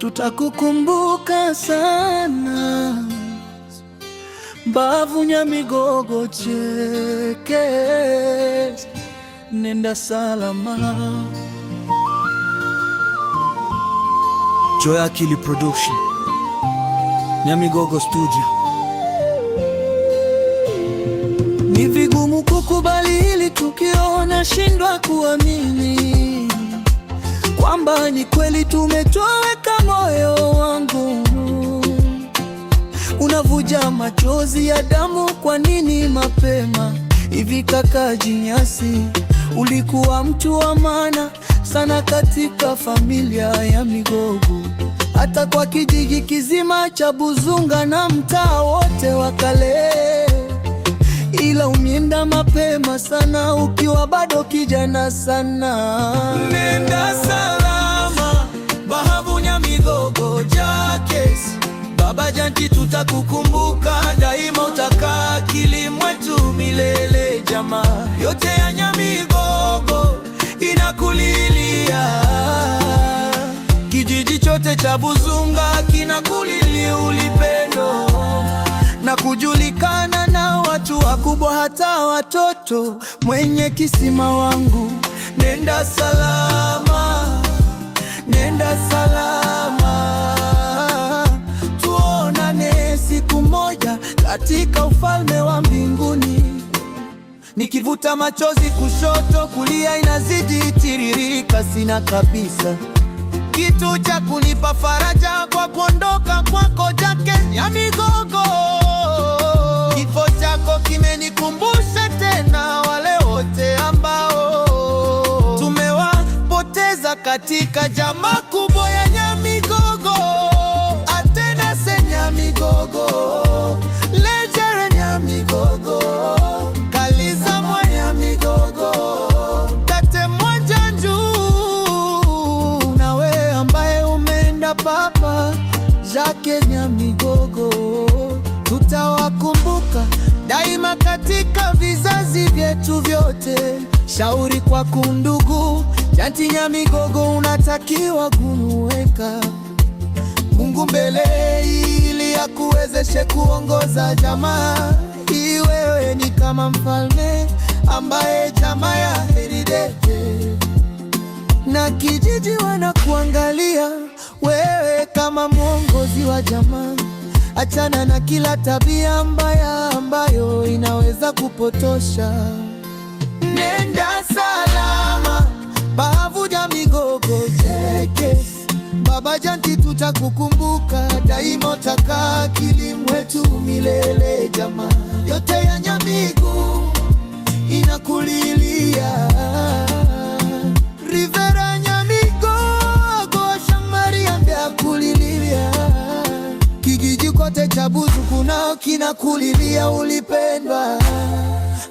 Tutakukumbuka sana. Mbavu Nyamigogo Jeke, nenda salama. Joy Akili Production, Nyamigogo Studio. Ni vigumu kukubali hili tukio, nashindwa kuamini kwamba ni kweli tumetoweka. Moyo wangu unavuja machozi ya damu. Kwa nini mapema hivi kaka Jinyasi? Ulikuwa mtu wa maana sana katika familia ya Migogo, hata kwa kijiji kizima cha Buzunga na mtaa wote wa Kale, ila umeenda mapema sana ukiwa bado kijana sana. Nenda salama Bahavu Nyamigogo Jakes, Baba Janti, tutakukumbuka daima, utakaa akili mwetu milele. Jamaa yote ya Nyamigogo inakulilia, kijiji chote cha Buzunga kinakulilia, ulipendo na kujulikana na watu wakubwa hata watoto. Mwenye kisima wangu, nenda salama, nenda salama, tuonane siku moja katika ufalme wa mbinguni. Nikivuta machozi kushoto, kulia inazidi tiririka, sina kabisa kitu cha kunipa faraja kwa kuondoka kwako Jake Nyamigogo. Kifo chako kimenikumbusha tena wale wote ambao tumewapoteza katika jamaa kubwa ya Nyamigogo. Atenase Nyamigogo, Lejere Nyamigogo, Kaliza mwa Nyamigogo, Tate Mwanjanju, nawe ambaye umeenda Papa Jake Nyamigogo, tutawakumbuka daima katika vizazi vyetu vyote. Shauri kwako ndugu Janti Nyamigogo, unatakiwa kumuweka Mungu mbele ili akuwezeshe kuongoza jamaa hii. Wewe ni kama mfalme ambaye jamaa ya Heridete na kijiji wanakuangalia wewe kama mwongozi wa jamaa. Achana na kila tabia mbaya ambayo inaweza kupotosha. Nenda salama Bahavu Nyamigogo Jeke, Baba Janti, tutakukumbuka daima, utakaa akili mwetu milele. Jamaa yote ya Nyamigu inakulilia. Rivera Nyamigogo Shamaria mbya kulilia, kijiji kote cha Buzu kunao kinakulilia, ulipendwa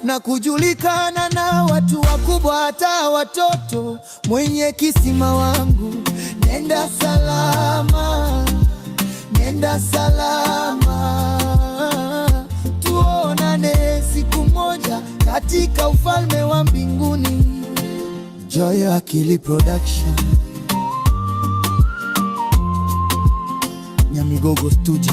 na kujulikana na watu wakubwa hata watoto. Mwenye kisima wangu, nenda salama, nenda salama, tuonane siku moja katika ufalme wa mbinguni. Joy Akili Production, Nyamigogo Studio.